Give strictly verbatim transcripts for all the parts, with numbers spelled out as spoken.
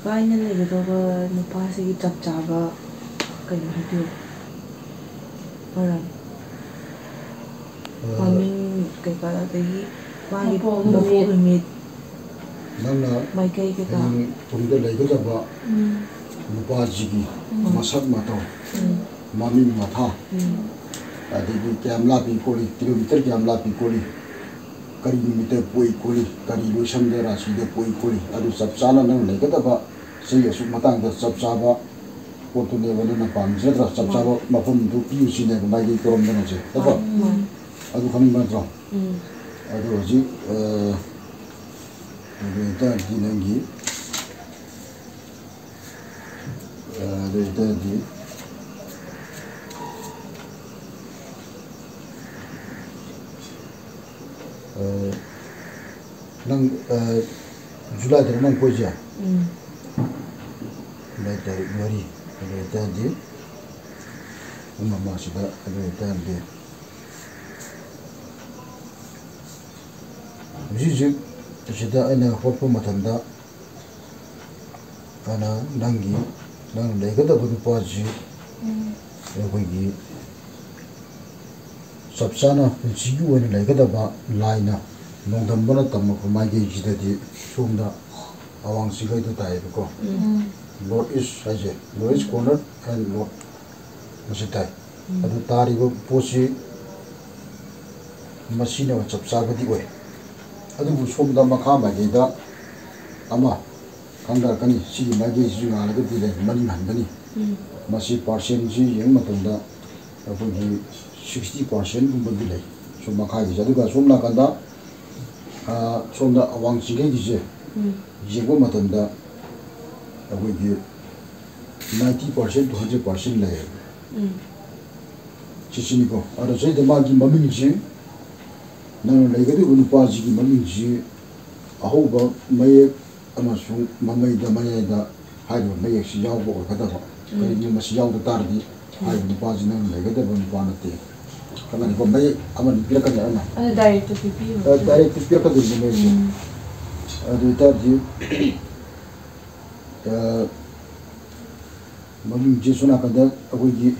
ꯂꯥꯏꯅ ꯂꯩꯒꯗꯧꯕ ꯅꯨꯄꯥꯁꯤꯒꯤ ꯆꯞ ꯆꯥꯕ ꯀꯩꯅꯣ ꯍꯥꯏꯕꯤꯌꯨ, ꯃꯔꯝ, ꯑ, ꯃꯃꯤꯡ ꯀꯩꯀꯥ, ꯑꯗꯒꯤ ꯃꯥꯒꯤ ꯃꯄꯣꯛ ꯃꯄꯣꯛ ꯅꯨꯃꯤꯠ, ꯅꯨꯃꯤꯠ, ꯅꯪꯅ ꯃꯥꯏꯀꯩ ꯀꯩꯀꯥ꯫ ꯍꯌꯦꯡ ꯇꯨꯡꯗ ꯂꯩꯒꯗꯕ ꯎꯝ꯫ ꯅꯨꯄꯥꯁꯤꯒꯤ ꯎꯝ꯫ ꯃꯁꯛ ꯃꯇꯧ, ꯎꯝ꯫ ꯃꯃꯤꯡ ꯃꯊꯥ, ꯎꯝ꯫ ꯑꯗꯒꯤ ꯀꯌꯥꯝ ꯂꯥꯞꯄꯤ ꯈꯣꯠꯂꯤ, ꯀꯤꯂꯣꯃꯤꯇꯔ ꯀꯌꯥꯝ ꯂꯥꯞꯄꯤ ꯈꯣꯠꯂꯤ, ꯀꯔꯤ ꯅꯨꯃꯤꯠꯇ ꯄꯣꯛꯏ ꯈꯣꯠꯂꯤ, ꯀꯔꯤ ꯂꯣꯏꯁꯪꯗ ꯔꯥꯁꯤꯗ ꯄꯣꯛꯏ ꯈꯣꯠꯂꯤ, ꯑꯗꯨ ꯆꯞ ꯆꯥꯅ ꯅꯪ ꯂꯩꯒꯗꯕ ꯆꯍꯤ ꯑꯁꯨꯛ ꯃꯇꯥꯡꯗ ꯆꯞ ꯆꯥꯕ ꯄꯣꯠꯇꯨꯅꯦꯕ ꯅꯪꯅ ꯄꯥꯝꯃꯤꯁꯤ ꯅꯠꯇ꯭ꯔꯥ? ꯆꯞ ꯆꯥꯕ ꯃꯐꯝꯗꯨ ꯄꯤꯌꯨ ꯁꯤꯅꯦꯕ ꯃꯥꯒꯤ ꯀꯔꯣꯝꯗꯅꯣꯁꯦ, ꯅꯠꯇ꯭ꯔꯣ? ꯎꯝ꯫ ꯑꯗꯨ ꯈꯪꯕ ꯅꯠꯇ꯭ꯔꯣ? ꯎꯝ꯫ ꯑꯗꯣ ꯍꯧꯖꯤꯛ, ꯑ, ꯑꯗꯨ ꯑꯣꯏꯇꯥꯔꯗꯤ ꯅꯪꯒꯤ, ꯑ, ꯑꯗꯨ ꯑꯣꯏꯇꯥꯔꯗꯤ, ꯑ, ꯅꯪ, ꯑ, ꯖꯨꯂꯥꯏꯗꯔ ꯅꯪ ꯀꯣꯏꯁꯦ? ꯎꯝ꯫ ꯖꯨꯂꯥꯏ ꯇꯥꯔꯤꯛ ꯃꯔꯤ꯫ ꯑꯗꯨ ꯑꯣꯏꯇꯥꯔꯗꯤ ꯄꯨꯡ ꯑꯃꯁꯤꯗ, ꯑꯗꯨ ꯑꯣꯏꯇꯥꯔꯗꯤ ꯍꯧꯖꯤꯛ ꯍꯧꯖꯤꯛ ꯑꯁꯤꯗ ꯑꯩꯅ ꯍꯣꯠꯄ ꯃꯇꯝꯗ ꯑꯗꯨꯅ ꯅꯪꯒꯤ, ꯅꯪ ꯂꯩꯒꯗꯕ ꯅꯨꯄꯥꯁꯤ ꯎꯝ꯫ ꯑꯩꯈꯣꯏꯒꯤ ꯆꯞ ꯆꯥꯅ ꯄꯨꯟꯁꯤꯒꯤ ꯑꯣꯏꯅ ꯂꯩꯒꯗꯕ ꯂꯥꯏꯅ ꯅꯣꯡꯗꯝꯕꯅ ꯇꯝꯃꯛꯄ ꯃꯥꯏꯀꯩꯁꯤꯗꯗꯤ ꯁꯣꯝꯗ ꯑꯋꯥꯡ ꯆꯤꯡꯈꯩꯗ ꯇꯥꯏꯌꯦꯕꯀꯣ꯫ ꯎꯝ꯫ North East ꯍꯥꯏꯁꯦ, North East corner and north ꯃꯁꯤ ꯇꯥꯏ꯫ ꯎꯝ꯫ ꯑꯗꯨ ꯇꯥꯔꯤꯕ ꯄꯣꯠꯁꯤ ꯃꯁꯤꯅ ꯆꯞ ꯆꯥꯕꯗꯤ ꯑꯣꯏ꯫ ꯑꯗꯨꯕꯨ ꯁꯣꯝꯗ ꯃꯈꯥ ꯃꯥꯏꯀꯩꯗ ꯑꯃ ꯈꯪꯅꯔꯛꯀꯅꯤ꯫ ꯁꯤꯒꯤ ꯃꯥꯏꯀꯩꯁꯤꯁꯨ ꯉꯥꯜꯂꯒꯗꯤ ꯂꯩ, ꯃꯅꯤꯡ ꯍꯟꯒꯅꯤ꯫ ꯎꯝ꯫ ꯃꯁꯤ percentꯁꯤ ꯌꯦꯡꯕ ꯃꯇꯝꯗ ꯑꯩꯈꯣꯏꯒꯤ sixty percentꯒꯨꯝꯕꯗꯤ ꯂꯩ ꯁꯣꯝ ꯃꯈꯥꯒꯤꯁꯦ꯫ ꯑꯗꯨꯒ ꯁꯣꯝ ꯅꯥꯀꯟꯗ, ꯑ, ꯁꯣꯝꯗ ꯑꯋꯥꯡ ꯆꯤꯡꯈꯩꯒꯤꯁꯦ ꯎꯝ꯫ ꯌꯦꯡꯕ ꯃꯇꯝꯗ ꯑꯩꯈꯣꯏꯒꯤ ninety percent to hundred percent ꯂꯩꯌꯦꯕ꯫ ꯎꯝ꯫ ꯁꯤꯁꯤꯅꯤꯀꯣ꯫ ꯑꯗꯣ ꯁꯤꯗ ꯃꯥꯒꯤ ꯃꯃꯤꯡꯁꯤ, ꯅꯪꯅ ꯂꯩꯒꯗꯧꯔꯤꯕ ꯅꯨꯄꯥꯁꯤꯒꯤ ꯃꯃꯤꯡꯁꯤ ꯑꯍꯧꯕ ꯃꯌꯦꯛ ꯑꯃꯁꯨꯡ ꯃꯃꯩꯗ, ꯃꯌꯥꯏꯗ ꯍꯥꯏꯔꯤꯕ ꯃꯌꯦꯛꯁꯤ ꯌꯥꯎꯕ ꯑꯣꯏꯒꯗꯕ꯫ ꯎꯝ꯫ ꯀꯔꯤꯒꯨꯝꯕ ꯃꯁꯤ ꯌꯥꯎꯗ ꯇꯥꯔꯗꯤ, ꯎꯝ꯫ ꯍꯥꯏꯔꯤꯕ ꯅꯨꯄꯥꯁꯤ ꯅꯪꯅ ꯂꯩꯒꯗꯕ ꯅꯨꯄꯥ ꯅꯠꯇꯦ꯫ ꯈꯪꯒꯅꯤꯀꯣ? ꯃꯌꯦꯛ ꯑꯃꯅꯤ ꯄꯤꯔꯛꯀꯅꯤ ꯑꯩꯅ꯫ ꯑꯗꯨ directꯇ ꯄꯤꯕꯤꯌꯨ꯫ ꯑ, directꯇ ꯄꯤꯔꯛꯀꯗꯣꯏꯅꯤ ꯃꯌꯦꯛꯁꯦ꯫ ꯎꯝ꯫ ꯑꯗꯨ ꯑꯣꯏꯇꯥꯔꯗꯤ, ꯑ, ꯃꯃꯤꯡꯁꯦ ꯁꯣꯝ ꯅꯥꯀꯟꯗ ꯑꯩꯈꯣꯏꯒꯤ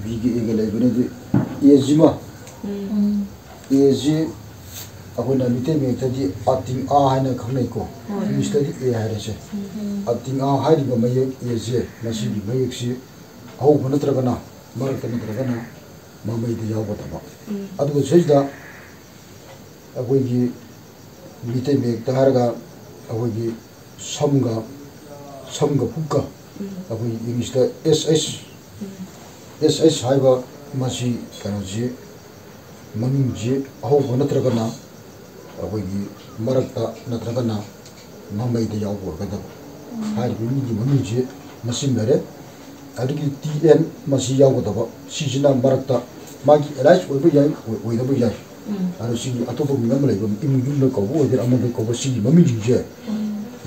ꯕꯤꯒ ꯑꯦꯒ ꯂꯩꯕꯅꯗꯤ, ꯑꯦꯁꯤꯃ, ꯑꯦꯁꯤ ꯑꯩꯈꯣꯏꯅ ꯃꯤꯇꯩ ꯃꯌꯦꯛꯇꯗꯤ ꯑꯇꯤꯡ ꯑꯥ ꯍꯥꯏꯅ ꯈꯪꯅꯩꯀꯣ꯫ ꯏꯪꯂꯤꯁꯇꯗꯤ ꯑꯦ ꯍꯥꯏꯔꯁꯦ꯫ ꯑꯇꯤꯡ ꯑꯥ ꯍꯥꯏꯔꯤꯕ ꯃꯌꯦꯛ ꯑꯦꯁꯦ, ꯃꯁꯤꯒꯤ ꯃꯌꯦꯛꯁꯤ ꯑꯍꯧꯕ ꯅꯠꯇ꯭ꯔꯒꯅ ꯃꯔꯛꯇ ꯅꯠꯇ꯭ꯔꯒꯅ ꯃꯃꯩꯗ ꯌꯥꯎꯒꯗꯕ꯫ ꯑꯗꯨꯒ ꯁꯤꯗꯩꯁꯤꯗ ꯑꯩꯈꯣꯏꯒꯤ ꯃꯤꯇꯩ ꯃꯌꯦꯛꯇ ꯍꯥꯏꯔꯒ ꯑꯩꯈꯣꯏꯒꯤ ꯁꯝꯒ, ꯁꯝꯒ ꯄꯨꯛꯀ, ꯑꯩꯈꯣꯏꯒꯤ ꯏꯪꯂꯤꯁꯇ ꯑꯦꯁ ꯑꯩꯁ, ꯑꯦꯁ ꯑꯩꯁ ꯍꯥꯏꯕ ꯃꯁꯤ ꯀꯩꯅꯣꯁꯤ, ꯃꯃꯤꯡꯁꯤ ꯑꯍꯧꯕ ꯅꯠꯇ꯭ꯔꯒꯅ ꯑꯩꯈꯣꯏꯒꯤ ꯃꯔꯛꯇ ꯅꯠꯇ꯭ꯔꯒꯅ ꯃꯃꯩꯗ ꯌꯥꯎꯕ ꯑꯣꯏꯒꯗꯕ꯫ ꯍꯥꯏꯔꯤꯕ ꯃꯤꯒꯤ ꯃꯃꯤꯡꯁꯤ ꯃꯁꯤꯃ ꯂꯩꯔꯦ꯫ ꯑꯗꯨꯒꯤ ꯇꯤ ꯑꯦꯟ ꯃꯁꯤ ꯌꯥꯎꯒꯗꯕ꯫ ꯁꯤꯁꯤꯅ ꯃꯔꯛꯇ ꯃꯥꯒꯤ ꯑꯦꯂꯥꯏꯁ ꯑꯣꯏꯕ ꯌꯥꯏ, ꯑꯣꯏ-, ꯑꯣꯏꯗꯕ ꯌꯥꯏ꯫ ꯑꯗꯣ ꯁꯤꯒꯤ ꯑꯇꯣꯞꯄ ꯃꯤꯡ ꯑꯃ ꯂꯩꯕ, ꯏꯃꯨꯡ ꯌꯨꯝꯗ ꯀꯧꯕ ꯑꯣꯏꯒꯦꯔꯥ ꯑꯃꯗ ꯀꯧꯕ, ꯁꯤꯒꯤ ꯃꯃꯤꯡꯁꯤꯡꯁꯦ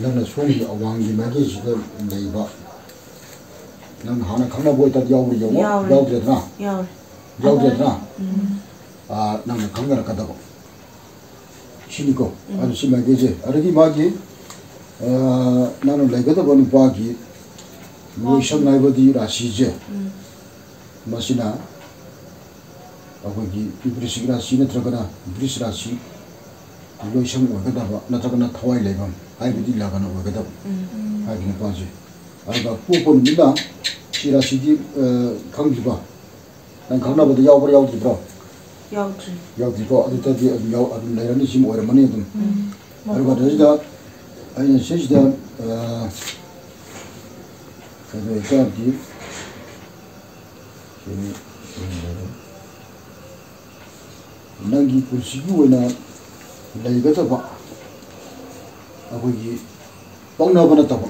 ꯅꯪꯅ ꯁꯣꯝꯒꯤ ꯑꯋꯥꯡꯒꯤ ꯃꯥꯏꯀꯩꯁꯤꯗ ꯂꯩꯕ, ꯅꯪꯅ ꯍꯥꯟꯅ ꯈꯪꯅꯕ ꯑꯣꯏꯇꯥꯔꯗꯤ ꯌꯥꯎꯕ꯭ꯔꯥ ꯌꯦꯡꯉꯣ꯫ ꯌꯥꯎꯔꯦ꯫ ꯌꯥꯎꯗ꯭ꯔꯦꯗꯅ? ꯌꯥꯎꯔꯦ꯫ ꯌꯥꯎꯗ꯭ꯔꯦꯗꯅ? ꯑꯥ, ꯅꯪꯅ ꯈꯪꯅꯔꯛꯀꯗꯕ꯫ ꯁꯤꯅꯤꯀꯣ꯫ ꯑꯗꯨ ꯁꯤ ꯃꯥꯏꯀꯩꯁꯦ꯫ ꯑꯗꯒꯤ ꯃꯥꯒꯤ, ꯑꯥ, ꯅꯪꯅ ꯂꯩꯒꯗꯕ ꯅꯨꯄꯥꯒꯤ ꯂꯣꯏꯁꯪ ꯍꯥꯏꯕꯗꯤ ꯔꯥꯁꯤꯁꯦ, ꯃꯁꯤꯅ ꯑꯩꯈꯣꯏꯒꯤ ꯕ꯭ꯔꯤꯁꯤꯛ ꯔꯥꯁꯤ ꯅꯠꯇ꯭ꯔꯒꯅ ꯕ꯭ꯔꯤꯁ ꯔꯥꯁꯤ ꯂꯣꯏꯁꯪ ꯑꯣꯏꯒꯗꯕ ꯅꯠꯇ꯭ꯔꯒꯅ ꯊꯋꯥꯏ ꯂꯩꯐꯝ ꯍꯥꯏꯕꯗꯤ ꯂꯒꯅ ꯑꯣꯏꯒꯗꯕ ꯍꯥꯏꯕ ꯅꯨꯄꯥꯁꯦ꯫ ꯑꯗꯨꯒ ꯄꯣꯛꯄ ꯅꯨꯃꯤꯠꯅ ꯁꯤ ꯔꯥꯁꯤꯗꯤ, ꯑ, ꯈꯪꯗ꯭ꯔꯤꯕ? ꯅꯪ ꯈꯪꯅꯕꯗ ꯌꯥꯎꯕ꯭ꯔꯥ ꯌꯥꯎꯗ꯭ꯔꯤꯕ꯭ꯔꯣ? ꯌꯥꯎꯗ꯭ꯔꯤ꯫ ꯌꯥꯎꯗ꯭ꯔꯤꯀꯣ? ꯑꯗꯨꯗꯗꯤ ꯑꯗꯨꯝ ꯌꯥꯎ-, ꯑꯗꯨꯝ ꯂꯩꯔꯅꯤ, ꯁꯤꯃ ꯑꯣꯏꯔꯝꯃꯅꯤ ꯑꯗꯨꯝ꯫ ꯑꯗꯨꯒ ꯑꯗꯨꯗꯩꯁꯤꯗ ꯑꯩꯅ ꯁꯤꯁꯤꯗ, ꯑ, ꯀꯩꯅꯣ ꯍꯥꯏꯇꯥꯔꯗꯤ, ꯅꯪꯒꯤ ꯄꯨꯟꯁꯤꯒꯤ ꯑꯣꯏꯅ ꯂꯩꯒꯗꯕ ꯑꯩꯈꯣꯏꯒꯤ ꯄꯛꯅꯕ ꯅꯠꯇꯕ,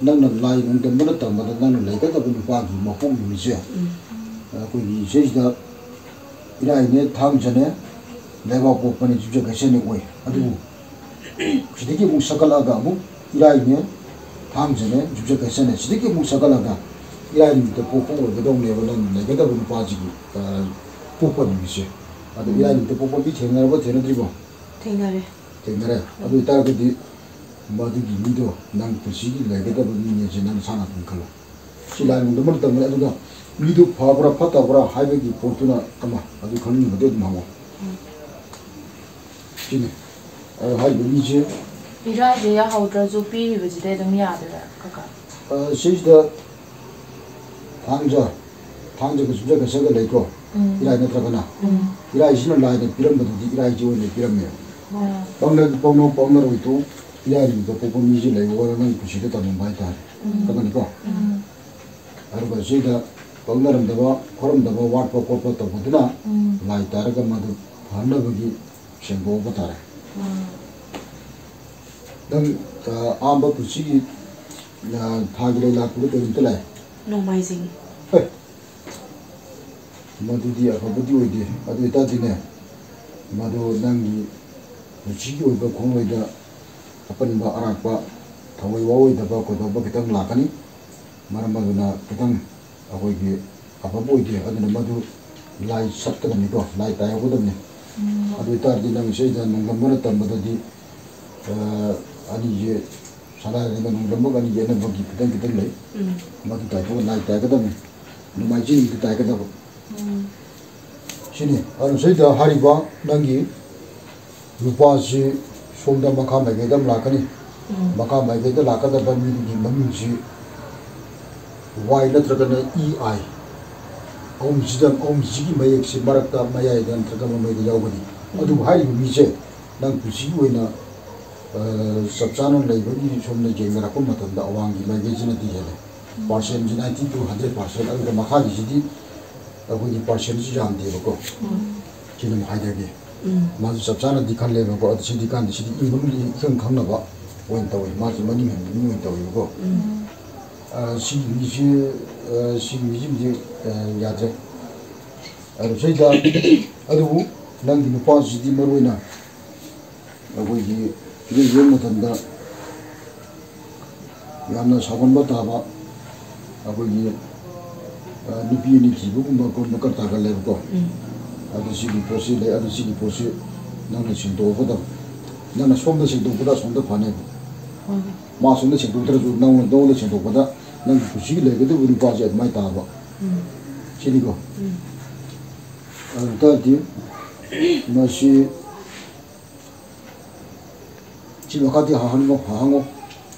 ꯅꯪꯅ ꯂꯥꯏ ꯅꯣꯡꯗꯝꯕꯅ ꯇꯝꯕꯗ ꯅꯪꯅ ꯂꯩꯒꯗꯕ ꯅꯨꯄꯥꯒꯤ ꯃꯄꯣꯛ ꯅꯨꯃꯤꯠꯁꯦ, ꯑꯩꯈꯣꯏꯒꯤ ꯏꯁꯩꯁꯤꯗ ꯏꯔꯥꯏꯅꯦ, ꯊꯥꯡꯖꯅꯦ, ꯂꯩꯕꯥꯛ ꯄꯣꯛꯄꯅꯦ, ꯌꯨꯝꯖꯀꯩꯁꯅꯦ ꯑꯣꯏ꯫ ꯑꯗꯨꯕꯨ ꯁꯤꯗꯒꯤ ꯑꯃꯨꯛ ꯁꯛꯀꯠꯂꯛꯑꯒ ꯑꯃꯨꯛ ꯏꯔꯥꯏꯅꯦ, ꯊꯥꯡꯖꯅꯦ, ꯌꯨꯝꯖꯀꯩꯁꯅꯦ, ꯁꯤꯗꯒꯤ ꯑꯃꯨꯛ ꯁꯛꯀꯠꯂꯒ ꯏꯔꯥꯏ ꯅꯨꯃꯤꯠꯇ ꯄꯣꯛꯄ ꯑꯣꯏꯒꯗꯧꯅꯦꯕ ꯅꯪꯅ ꯂꯩꯒꯗꯕ ꯅꯨꯄꯥꯁꯤꯒꯤ, ꯑ, ꯄꯣꯛꯄ ꯅꯨꯃꯤꯠꯁꯦ꯫ ꯑꯗꯣ ꯏꯔꯥꯏ ꯅꯨꯃꯤꯠꯇ ꯄꯣꯛꯄ ꯃꯤ ꯊꯦꯡꯅꯔꯕ, ꯊꯦꯡꯅꯗ꯭ꯔꯤꯕꯣ? ꯊꯦꯡꯅꯔꯦ꯫ ꯊꯦꯡꯅꯔꯦ꯫ ꯑꯗꯨ ꯑꯣꯏꯇꯥꯔꯒꯗꯤ ꯃꯗꯨꯒꯤ ꯃꯤꯗꯣ ꯅꯪ ꯄꯨꯟꯁꯤꯒꯤ ꯂꯩꯒꯗꯕ ꯃꯤꯅꯦꯁꯦ ꯅꯪ ꯅꯁꯥꯅ ꯑꯗꯨꯝ ꯈꯜꯂꯣ꯫ ꯁꯤ ꯂꯥꯏꯅꯤꯡꯗ ꯑꯃ ꯇꯝꯃꯦ꯫ ꯑꯗꯨꯒ ꯃꯤꯗꯨ ꯐꯕ꯭ꯔꯥ ꯐꯠꯇꯕ꯭ꯔꯥ ꯍꯥꯏꯕꯒꯤ ꯄꯣꯠꯇꯨꯅ ꯑꯃ, ꯑꯗꯨ ꯈꯪꯅꯤꯡꯕꯗꯤ ꯑꯗꯨꯝ ꯍꯪꯉꯣ꯫ ꯁꯤꯅꯤ꯫ ꯑꯗꯣ ꯍꯥꯏꯔꯤꯕ ꯃꯤꯁꯦ ꯏꯔꯥꯏꯁꯦ ꯌꯥꯍꯧꯗ꯭ꯔꯁꯨ ꯄꯤꯔꯤꯕꯁꯤꯗꯩ ꯑꯗꯨꯝ ꯌꯥꯗꯣꯏꯔꯥ, ꯀꯀꯥ? ꯑ, ꯁꯤꯁꯤꯗ ꯊꯥꯡꯖ, ꯊꯥꯡꯖꯒ ꯌꯨꯝꯖꯀꯩꯁꯒ ꯂꯩꯀꯣ꯫ ꯎꯝ꯫ ꯏꯔꯥꯏ ꯅꯠꯇ꯭ꯔꯒꯅ꯫ ꯎꯝ꯫ ꯏꯔꯥꯏꯁꯤꯅ ꯂꯥꯏꯅ ꯄꯤꯔꯝꯕꯗꯨꯗꯤ ꯏꯔꯥꯏꯁꯤ ꯑꯣꯏꯅ ꯄꯤꯔꯝꯃꯦꯕ꯫ ꯎꯝ꯫ ꯄꯪꯅ-, ꯄꯪꯅꯧ ꯄꯪꯅꯔꯣꯏꯗꯣ ꯏꯔꯥꯏ ꯅꯨꯃꯤꯠꯇ ꯄꯣꯛꯄ ꯃꯤꯁꯤ ꯂꯩꯕ ꯑꯣꯏꯔꯣ, ꯅꯪ ꯄꯨꯟꯁꯤꯗ ꯇꯝꯃꯝꯕ ꯍꯥꯏꯇꯥꯔꯦ꯫ ꯎꯝ꯫ ꯈꯪꯒꯅꯤꯀꯣ? ꯎꯝ꯫ ꯑꯗꯨꯒ ꯁꯤꯗ ꯄꯪꯅꯔꯝꯗꯕ, ꯈꯣꯠꯂꯝꯗꯕ, ꯋꯥꯠꯄ ꯈꯣꯠꯄ ꯇꯧꯕꯗꯨꯅ ꯎꯝ꯫ ꯂꯥꯏ ꯇꯥꯔꯒ ꯃꯗꯨ ꯐꯍꯟꯅꯕꯒꯤ ꯁꯦꯡꯗꯣꯛꯄ ꯇꯥꯔꯦ꯫ ꯎꯝ꯫ ꯅꯪ, ꯑ, ꯑꯍꯥꯟꯕ ꯄꯨꯟꯁꯤꯒꯤ, ꯑ, ꯊꯥꯒꯤ ꯂꯩ ꯂꯥꯛꯄꯗ ꯀꯔꯤꯝꯇ ꯂꯥꯛꯑꯦ? ꯅꯣꯡꯃꯥꯏꯖꯤꯡ꯫ ꯍꯦ! ꯃꯗꯨꯗꯤ ꯑꯐꯕꯗꯤ ꯑꯣꯏꯗꯦ꯫ ꯑꯗꯨ ꯑꯣꯏꯇꯥꯔꯗꯤꯅꯦ, ꯃꯗꯨ ꯅꯪꯒꯤ ꯄꯨꯟꯁꯤꯒꯤ ꯑꯣꯏꯕ ꯈꯣꯡꯂꯣꯏꯗ ꯑꯄꯟꯕ, ꯑꯔꯥꯛꯄ, ꯊꯋꯥꯏ ꯋꯥꯑꯣꯏꯗꯕ ꯀꯩꯗꯧꯕ ꯈꯤꯇꯪ ꯂꯥꯛꯀꯅꯤ꯫ ꯃꯔꯝ ꯑꯗꯨꯅ ꯈꯤꯇꯪ ꯑꯩꯈꯣꯏꯒꯤ ꯑꯐꯕ ꯑꯣꯏꯗꯦ꯫ ꯑꯗꯨꯅ ꯃꯗꯨ ꯂꯥꯏ ꯁꯠꯀꯗꯕꯅꯤꯀꯣ, ꯂꯥꯏ ꯇꯥꯏꯍꯧꯒꯗꯕꯅꯤ꯫ ꯎꯝ꯫ ꯑꯗꯨ ꯑꯣꯏꯇꯥꯔꯗꯤ ꯅꯪ ꯏꯁꯩꯗ ꯅꯣꯡꯗꯝꯕꯅ ꯇꯝꯕꯗꯗꯤ, ꯑ, ꯑꯅꯤꯁꯦ, ꯁꯅꯥꯔꯩꯒ ꯅꯣꯡꯗꯝꯕꯒ ꯑꯅꯤ ꯌꯦꯠꯅꯕꯒꯤ ꯈꯤꯇꯪ ꯈꯤꯇꯪ ꯂꯩ꯫ ꯎꯝ꯫ ꯃꯗꯨ ꯇꯥꯏꯊꯣꯛꯑ ꯂꯥꯏ ꯇꯥꯏꯒꯗꯕꯅꯤ꯫ ꯅꯣꯡꯃꯥꯏꯖꯤꯡ ꯅꯨꯃꯤꯠꯇ ꯇꯥꯏꯒꯗꯕ꯫ ꯎꯝ꯫ ꯁꯤꯅꯤ꯫ ꯑꯗꯨ ꯁꯤꯗ ꯍꯥꯏꯔꯤꯕ ꯅꯪꯒꯤ ꯅꯨꯄꯥꯁꯤ ꯁꯣꯝꯗ ꯃꯈꯥ ꯃꯥꯏꯀꯩꯗ ꯑꯃ ꯂꯥꯛꯀꯅꯤ꯫ ꯎꯝ꯫ ꯃꯈꯥ ꯃꯥꯏꯀꯩꯗ ꯂꯥꯛꯀꯗꯕ ꯃꯤꯗꯨꯒꯤ ꯃꯃꯤꯡꯁꯤ ꯋꯥꯏ ꯅꯠꯇ꯭ꯔꯒꯅ ꯏ ꯑꯥꯏ꯫ ꯑꯍꯨꯝꯁꯤꯗ, ꯑꯍꯨꯝꯁꯤꯒꯤ ꯃꯌꯦꯛꯁꯤ ꯃꯔꯛꯇ, ꯃꯌꯥꯏꯗ ꯅꯠꯇ꯭ꯔꯒ ꯃꯃꯩꯗ ꯌꯥꯎꯒꯅꯤ꯫ ꯎꯝ꯫ ꯑꯗꯨꯕꯨ ꯍꯥꯏꯔꯤꯕ ꯃꯤꯁꯦ ꯅꯪ ꯄꯨꯟꯁꯤꯒꯤ ꯑꯣꯏꯅ, ꯑ, ꯆꯞ ꯆꯥꯅ ꯂꯩꯕꯒꯤ ꯁꯣꯝꯅ ꯌꯦꯡꯅꯔꯛꯄ ꯃꯇꯝꯗ ꯑꯋꯥꯡꯒꯤ ꯃꯥꯏꯀꯩꯁꯤꯅꯗꯤ ꯍꯦꯜꯂꯦ꯫ ꯎꯝ꯫ Percentꯁꯤ ninety to hundred percent, ꯑꯗꯨꯒ ꯃꯈꯥꯒꯤꯁꯤꯗꯤ ꯑꯩꯈꯣꯏꯒꯤ percentꯁꯤ ꯌꯥꯝꯗꯦꯕꯀꯣ꯫ ꯎꯝ꯫ ꯁꯤꯅ ꯑꯃꯨꯛ ꯍꯥꯏꯖꯒꯦ꯫ ꯎꯝ꯫ ꯃꯥꯁꯨ ꯆꯞ ꯆꯥꯅꯗꯤ ꯈꯜꯂꯦꯕꯀꯣ꯫ ꯑꯗꯨ ꯁꯤꯗꯤ ꯀꯥꯟꯗ ꯁꯤꯗꯤ ꯏ ꯃꯅꯨꯡꯗ ꯏꯈꯪ ꯈꯪꯅꯕ ꯑꯣꯏꯅ ꯇꯧꯋꯤ꯫ ꯃꯥꯁꯨ ꯃꯅꯤꯡ ꯍꯟꯕ ꯃꯤ ꯑꯣꯏꯅ ꯇꯧꯋꯦꯕꯀꯣ꯫ ꯎꯝ꯫ ꯑ, ꯁꯤꯒꯤ ꯃꯤꯁꯤ, ꯑ, ꯁꯤꯒꯤ ꯃꯤꯁꯤꯃꯗꯤ, ꯑ, ꯌꯥꯗ꯭ꯔꯦ꯫ ꯑꯗꯨ ꯁꯤꯗ, ꯑꯗꯨꯕꯨ ꯅꯪꯒꯤ ꯅꯨꯄꯥꯁꯤꯗꯤ ꯃꯔꯨ ꯑꯣꯏꯅ ꯑꯩꯈꯣꯏꯒꯤ ꯐꯤꯂꯝ ꯌꯦꯡꯕ ꯃꯇꯝꯗ ꯌꯥꯝꯅ ꯁꯥꯎꯒꯟꯕ ꯇꯥꯕ, ꯑꯩꯈꯣꯏꯒꯤ, ꯑ, ꯅꯨꯄꯤ ꯑꯅꯤ ꯊꯤꯕꯒꯨꯝꯕ ꯈꯣꯠꯄ ꯈꯔ ꯇꯥꯒꯜꯂꯦꯕꯀꯣ꯫ ꯎꯝ꯫ ꯑꯗꯨ ꯁꯤꯒꯤ ꯄꯣꯠꯁꯤ ꯂꯩ, ꯑꯗꯨ ꯁꯤꯒꯤ ꯄꯣꯠꯁꯤ ꯅꯪꯅ ꯁꯦꯡꯗꯣꯛꯀꯗꯕ꯫ ꯅꯪꯅ ꯁꯣꯝꯗ ꯁꯦꯡꯗꯣꯛꯄꯗ ꯑꯁꯣꯝꯗ ꯐꯅꯦꯕ꯫ ꯃꯥ ꯁꯣꯝꯗ ꯁꯦꯡꯗꯣꯛꯇ꯭ꯔꯁꯨ ꯅꯪꯅ ꯅꯉꯣꯟꯗ ꯁꯦꯡꯗꯣꯛꯄꯗ ꯅꯪꯒꯤ ꯄꯨꯟꯁꯤꯒꯤ ꯂꯩꯒꯗꯕ ꯅꯨꯄꯥꯁꯦ ꯑꯗꯨꯃꯥꯏꯅ ꯇꯥꯕ꯫ ꯁꯤꯅꯤꯀꯣ꯫ ꯑꯗꯨ ꯇꯥꯔꯗꯤ ꯃꯁꯤ ꯁꯤ ꯃꯈꯥꯗꯤ ꯍꯪꯉꯣ, ꯍꯪꯉꯣ꯫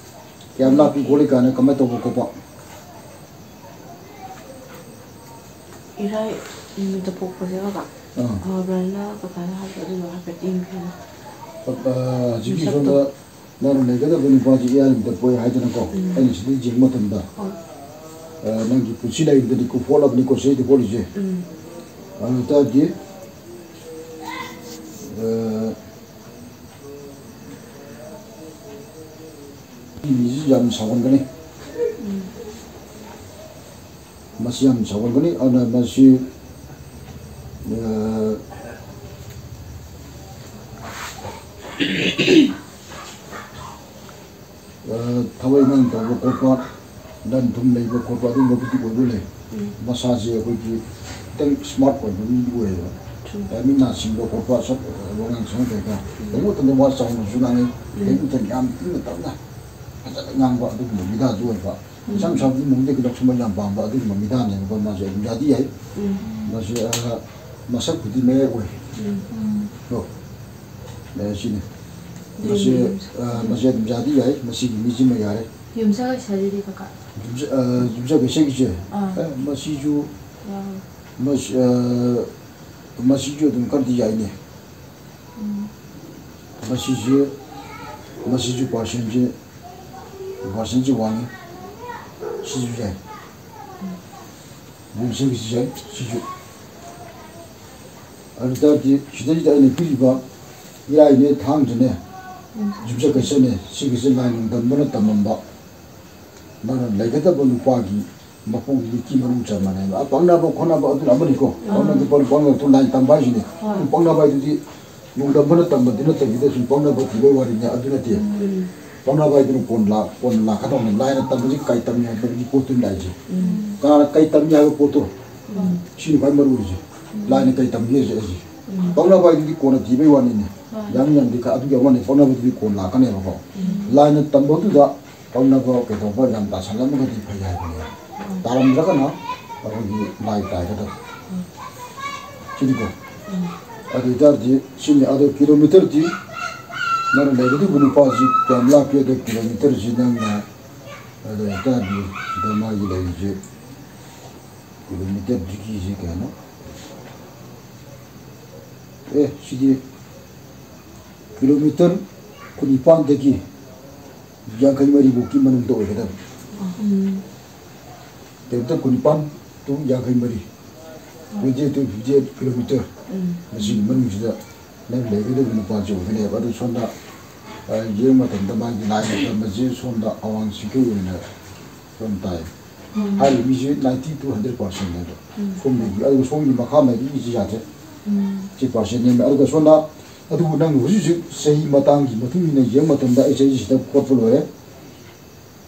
ꯀꯌꯥꯝ ꯂꯥꯞꯄꯤ ꯈꯣꯠꯂꯤ ꯀꯥꯏꯅ ꯀꯃꯥꯏꯅ ꯇꯧꯕ ꯈꯣꯠꯄ꯫ ꯏꯔꯥꯏ ꯅꯨꯃꯤꯠꯇ ꯄꯣꯛꯄꯁꯦ ꯀꯀꯥ꯫ ꯑꯥ꯫ ꯐꯕ꯭ꯔꯅ ꯀꯀꯥꯅ ꯍꯥꯏꯕꯗꯣ ꯑꯗꯨꯗꯣ ꯍꯥꯏꯐꯦꯠ ꯌꯦꯡꯕꯤꯌꯨꯅ꯫ ꯑ, ꯍꯧꯖꯤꯛꯀꯤ ꯃꯤꯁꯛꯇꯣ꯫ ꯁꯣꯝꯗ ꯅꯪꯅ ꯂꯩꯒꯗꯕ ꯅꯨꯄꯥꯁꯤ ꯏꯔꯥꯏ ꯅꯨꯃꯤꯠꯇ ꯄꯣꯛꯑꯦ ꯍꯥꯏꯗꯅꯀꯣ꯫ ꯎꯝ꯫ ꯑꯩꯅ ꯁꯤꯗ ꯌꯦꯡꯕ ꯃꯇꯝꯗ, ꯍꯣꯏ꯫ ꯑ, ꯅꯪꯒꯤ ꯄꯨꯟꯁꯤ ꯂꯥꯏꯔꯤꯛꯇꯗꯤ ꯀꯣ ꯍꯣꯠꯂꯕꯅꯤꯀꯣ ꯁꯤꯗꯩꯗ ꯍꯣꯠꯂꯤꯁꯦ꯫ ꯎꯝ꯫ ꯑꯗꯨ ꯇꯥꯔꯗꯤ, ꯑ, ꯃꯤꯁꯤ ꯌꯥꯝ ꯁꯥꯎꯒꯟꯒꯅꯤ꯫ ꯎꯝ꯫ ꯃꯁꯤ ꯌꯥꯝ ꯁꯥꯎꯒꯟꯒꯅꯤ꯫ ꯑꯗꯨꯅ ꯃꯁꯤ, ꯑ, ꯑ, ꯊꯕꯛ ꯏꯪꯈꯥꯡ ꯇꯧꯕ ꯈꯣꯠꯄ, ꯂꯟ ꯊꯨꯝ ꯂꯩꯕ ꯈꯣꯠꯄ ꯑꯗꯨꯝꯕꯕꯨꯗꯤ ꯑꯣꯏꯕ ꯂꯩ꯫ ꯎꯝ꯫ ꯃꯁꯥꯁꯦ ꯑꯩꯈꯣꯏꯒꯤ ꯈꯤꯇꯪ smart ꯑꯣꯏꯕ ꯃꯤꯗꯤ ꯑꯣꯏꯌꯦꯕ꯫ ꯎꯝ꯫ ꯑ, ꯃꯤꯠ ꯅꯥ ꯁꯤꯡꯕ ꯈꯣꯠꯄ, ꯁꯛ, ꯋꯥꯉꯥꯡ ꯁꯉꯥꯡ ꯀꯩꯀꯥ꯫ ꯎꯝ꯫ ꯀꯔꯤꯒꯨꯝꯕ ꯃꯇꯝꯗ ꯋꯥ ꯆꯥꯎꯅꯁꯨ ꯉꯥꯡꯉꯤ, ꯎꯝ꯫ ꯀꯔꯤꯒꯨꯝꯕ ꯃꯇꯝꯗ ꯌꯥꯝ ꯏꯪꯅ ꯇꯞꯅ ꯐꯖꯅ ꯉꯥꯡꯕ ꯑꯗꯨꯒꯨꯝꯕ ꯃꯤꯗꯥꯁꯨ ꯑꯣꯏꯕ꯫ ꯎꯝ꯫ ꯃꯁꯥ ꯃꯁꯥꯕꯨꯗꯤ ꯃꯨꯡꯗ ꯈꯤꯇꯪ ꯁꯨꯝꯕ ꯌꯥꯝ ꯄꯥꯝꯕ ꯑꯗꯨꯒꯨꯝꯕ ꯃꯤꯗꯥꯅꯦꯕ ꯃꯥꯁꯦ ꯑꯗꯨꯝ ꯌꯥꯗꯤ ꯌꯥꯏ꯫ ꯎꯝ꯫ ꯃꯥꯁꯦ, ꯑ, ꯃꯁꯛꯄꯨꯗꯤ ꯃꯌꯥꯏ ꯑꯣꯏ꯫ ꯎꯝ꯫ ꯀꯣ꯫ ꯑ, ꯁꯤꯅꯤ꯫ ꯃꯁꯤ, ꯎꯝ꯫ ꯑ, ꯃꯁꯤ ꯑꯗꯨꯝ ꯌꯥꯗꯤ ꯌꯥꯏ꯫ ꯃꯁꯤꯒꯤ ꯃꯤꯁꯤꯃ ꯌꯥꯔꯦ꯫ ꯌꯨꯝꯁꯀꯩꯁꯗꯤ ꯀꯀꯥ꯫ ꯌꯨꯝꯁ-, ꯑ, ꯌꯨꯝꯁꯀꯩꯁꯒꯤꯁꯦ? ꯑꯥ꯫ ꯑ, ꯃꯁꯤꯁꯨ, ꯌꯥꯎꯋꯦ꯫ ꯃꯁꯤ, ꯑ, ꯃꯁꯤꯁꯨ ꯑꯗꯨꯝ ꯈꯔꯗꯤ ꯌꯥꯏꯅꯦ꯫ ꯎꯝ꯫ ꯃꯁꯤꯁꯦ, ꯃꯁꯤꯁꯨ percent ꯁꯦ, percent ꯁꯦ ꯋꯥꯡꯉꯤ꯫ ꯁꯤꯁꯨ ꯌꯥꯏ꯫ ꯌꯨꯝꯁꯀꯩꯁꯒꯤꯁꯨ ꯌꯥꯏ, ꯁꯤꯁꯨ꯫ ꯑꯗꯨ ꯇꯥꯔꯗꯤ ꯁꯤꯗꯩꯁꯤꯗ ꯑꯩꯅ ꯄꯤꯔꯤꯕ ꯏꯔꯥꯏꯅꯦ, ꯊꯥꯡꯖꯅꯦ, ꯌꯨꯝꯁꯀꯩꯁꯅꯦ, ꯁꯤꯒꯤꯁꯦ ꯂꯥꯏ ꯅꯣꯡꯗꯝꯕꯅ ꯇꯝꯃꯝꯕ, ꯅꯪꯅ ꯂꯩꯒꯗꯕ ꯅꯨꯄꯥꯒꯤ ꯃꯄꯣꯛ ꯅꯨꯃꯤꯠꯀꯤ ꯃꯅꯨꯡ ꯆꯟꯕꯅꯦꯕ꯫ ꯑ, ꯄꯪꯅꯕ ꯈꯣꯠꯅꯕ ꯑꯗꯨꯅ ꯑꯃꯅꯤꯀꯣ꯫ ꯑꯥ꯫ ꯄꯪꯅꯕ ꯈꯣꯠꯅꯕ, ꯄꯪꯅꯕ ꯂꯥꯏ ꯇꯝꯕ ꯍꯥꯏꯁꯤꯅꯦ꯫ ꯍꯣꯏ꯫ ꯄꯪꯅꯕ ꯍꯥꯏꯗꯨꯗꯤ ꯅꯣꯡꯗꯝꯕꯅ ꯇꯝꯕꯗꯤ ꯅꯠꯇꯕꯤꯗ ꯁꯨꯝ ꯄꯪꯅꯕ ꯊꯤꯕꯩ ꯋꯥꯔꯤꯅꯦ, ꯑꯗꯨ ꯅꯠꯇꯦ꯫ ꯎꯝ꯫ ꯄꯪꯅꯕ ꯍꯥꯏꯗꯨꯅ ꯀꯣꯟꯅ ꯂꯥꯛ-, ꯀꯣꯟꯅ ꯂꯥꯛꯀꯗꯧꯅꯦ꯫ ꯂꯥꯏꯅ ꯇꯝꯕꯁꯤ ꯀꯥꯏ ꯇꯝꯃꯤ ꯍꯥꯏꯕꯒꯤ ꯄꯣꯠꯇꯨꯅꯤ ꯂꯥꯛꯏꯁꯦ꯫ ꯎꯝ꯫ ꯀꯅꯥꯅ ꯀꯩ ꯇꯝꯃꯤ ꯍꯥꯏꯕ ꯄꯣꯠꯇꯣ, ꯎꯝ꯫ ꯁꯤꯅꯤ ꯈ꯭ꯋꯥꯏ ꯃꯔꯨ ꯑꯣꯏꯔꯤꯁꯦ꯫ ꯂꯥꯏꯅ ꯀꯩ ꯇꯝꯒꯦ ꯍꯥꯏꯁꯦ ꯑꯩꯁꯦ꯫ ꯎꯝ꯫ ꯄꯪꯅꯕ ꯍꯥꯏꯗꯨꯗꯤ ꯀꯣꯟꯅ ꯊꯤꯕꯩ ꯋꯥꯅꯤꯅꯦ꯫ ꯌꯥꯝ ꯌꯥꯝꯗꯤ ꯈ-, ꯑꯗꯨꯒꯤ ꯑꯃꯅꯤ ꯄꯛꯅꯕꯗꯨꯗꯤ ꯀꯣꯟ ꯂꯥꯛꯀꯅꯦꯕꯀꯣ꯫ ꯂꯥꯏꯅ ꯇꯝꯕꯗꯨꯗ ꯄꯛꯅꯕ ꯀꯩꯗꯧꯕ ꯌꯥꯝ ꯇꯥꯁꯜꯂꯝꯃꯒꯗꯤ ꯐꯩ ꯍꯥꯏꯕꯅꯦꯕ꯫ ꯇꯥꯔꯝꯗ꯭ꯔꯒꯅ ꯑꯩꯈꯣꯏꯒꯤ ꯂꯥꯏ ꯇꯥꯏꯒꯗꯕ꯫ ꯁꯤꯅꯤꯀꯣ꯫ ꯑꯗꯨ ꯑꯣꯏꯇꯥꯔꯗꯤ ꯁꯤꯅꯤ꯫ ꯑꯗꯣ ꯀꯤꯂꯣꯃꯤꯇꯔꯗꯤ ꯅꯪꯅ ꯂꯩꯒꯗꯧꯕ ꯅꯨꯄꯥꯁꯤ ꯀꯌꯥꯝ ꯂꯥꯞꯀꯦ? ꯑꯗꯣ ꯀꯤꯂꯣꯃꯤꯇꯔꯁꯤ ꯅꯪꯅ, ꯑꯗꯨ ꯑꯣꯏꯇꯥꯔꯗꯤ ꯁꯤꯗ ꯃꯥꯒꯤ ꯂꯩꯔꯤꯁꯦ ꯀꯤꯂꯣꯃꯤꯇꯔ ꯗꯤꯒ꯭ꯔꯤꯁꯤ ꯀꯌꯥꯅꯣ? ꯑꯦ, ꯁꯤꯗꯤ ꯀꯤꯂꯣꯃꯤꯇꯔ ꯀꯨꯟꯅꯤꯄꯥꯟꯗꯒꯤ ꯌꯥꯡꯈꯩ ꯃꯔꯤꯐꯥꯎꯀꯤ ꯃꯅꯨꯡꯗ ꯑꯣꯏꯒꯗꯕ꯫ ꯀꯤꯂꯣꯃꯤꯇꯔ ꯀꯨꯟꯅꯤꯄꯥꯟ to ꯌꯥꯡꯈꯩ ꯃꯔꯤ, twenty to fifty eight kilometer, ꯃꯁꯤꯒꯤ ꯃꯅꯨꯡꯁꯤꯗ ꯅꯪ ꯂꯩꯒꯗꯕ ꯅꯨꯄꯥꯁꯤ ꯑꯣꯏꯒꯅꯦꯕ꯫ ꯑꯗꯨ ꯁꯣꯝꯗ, ꯑ, ꯌꯦꯡꯕ ꯃꯇꯝꯗ ꯃꯥꯒꯤ ꯂꯥꯏꯅ ꯇꯝꯕꯁꯤ ꯁꯣꯝꯗ ꯑꯋꯥꯡ ꯁꯤꯡꯈꯩ ꯑꯣꯏꯅ ꯁꯣꯝ ꯇꯥꯏ꯫ ꯍꯥꯏꯔꯤꯕ ꯃꯤꯁꯤ ninety to hundred percent ꯅꯦꯕ꯫ ꯁꯣꯝꯗꯒꯤ, ꯑꯗꯨꯒ ꯁꯣꯝꯒꯤ ꯃꯈꯥ ꯃꯥꯏꯀꯩꯒꯤꯁꯤ ꯌꯥꯗ꯭ꯔꯦ꯫ ꯁꯤ percent ꯅꯦꯝꯃꯦ꯫ ꯑꯗꯨꯒ ꯁꯣꯝꯗ, ꯑꯗꯨꯕꯨ ꯅꯪ ꯍꯧꯖꯤꯛ ꯍꯧꯖꯤꯛ ꯆꯍꯤ ꯃꯇꯥꯡꯒꯤ ꯃꯇꯨꯡ ꯏꯟꯅ ꯌꯦꯡꯕ ꯃꯇꯝꯗ ꯑꯩ ꯆꯍꯤꯁꯤꯗ ꯈꯣꯠꯄ ꯂꯣꯏꯔꯦ꯫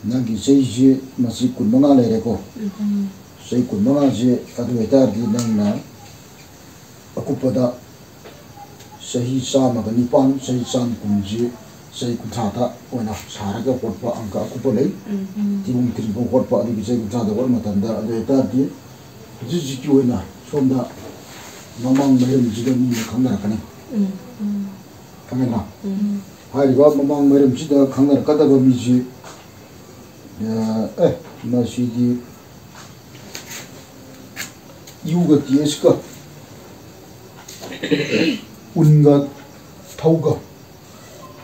ꯅꯪꯒꯤ ꯆꯍꯤꯁꯤ ꯃꯁꯤ ꯀꯨꯟꯃꯉꯥ ꯂꯩꯔꯦꯀꯣ꯫ ꯆꯍꯤ ꯀꯨꯟꯃꯉꯥꯁꯦ ꯑꯗꯨ ꯑꯣꯏꯇꯥꯔꯗꯤ ꯅꯪꯅ ꯑꯀꯨꯞꯄꯗ ꯆꯍꯤ ꯆꯥꯝꯃꯒ ꯅꯤꯄꯥꯟ, ꯆꯍꯤ ꯆꯥꯝ ꯀꯨꯟꯁꯤ ꯆꯍꯤ ꯀꯨꯟꯊ꯭ꯔꯥꯗ ꯑꯣꯏꯅ ꯁꯥꯔꯒ ꯍꯣꯠꯄ ꯑꯪꯀ ꯑꯀꯨꯞꯄ ꯂꯩ꯫ ꯇꯤꯕꯨꯡ ꯊꯤꯟꯕ ꯍꯣꯠꯄ ꯑꯗꯨꯒꯤ ꯆꯍꯤ ꯀꯨꯟꯊ꯭ꯔꯥꯗ ꯍꯣꯠꯄ ꯃꯇꯝꯗ, ꯑꯗꯨ ꯑꯣꯏꯇꯥꯔꯗꯤ ꯍꯧꯖꯤꯛ ꯍꯧꯖꯤꯛꯀꯤ ꯑꯣꯏꯅ ꯁꯣꯝꯗ ꯃꯃꯥꯡ ꯃꯔꯝꯁꯤꯗ ꯃꯤꯅ ꯈꯪꯅꯔꯛꯀꯅꯤ꯫ ꯈꯪꯉꯦꯅ? ꯍꯥꯏꯔꯤꯕ ꯃꯃꯥꯡ ꯃꯔꯝꯁꯤꯗ ꯈꯪꯅꯔꯛꯀꯗꯕ ꯃꯤꯁꯤ, ꯑꯦ, ꯃꯁꯤꯗꯤ ꯌꯨꯒ ꯇꯤ ꯑꯦꯁꯀ ꯎꯟꯒ ꯊꯧꯒ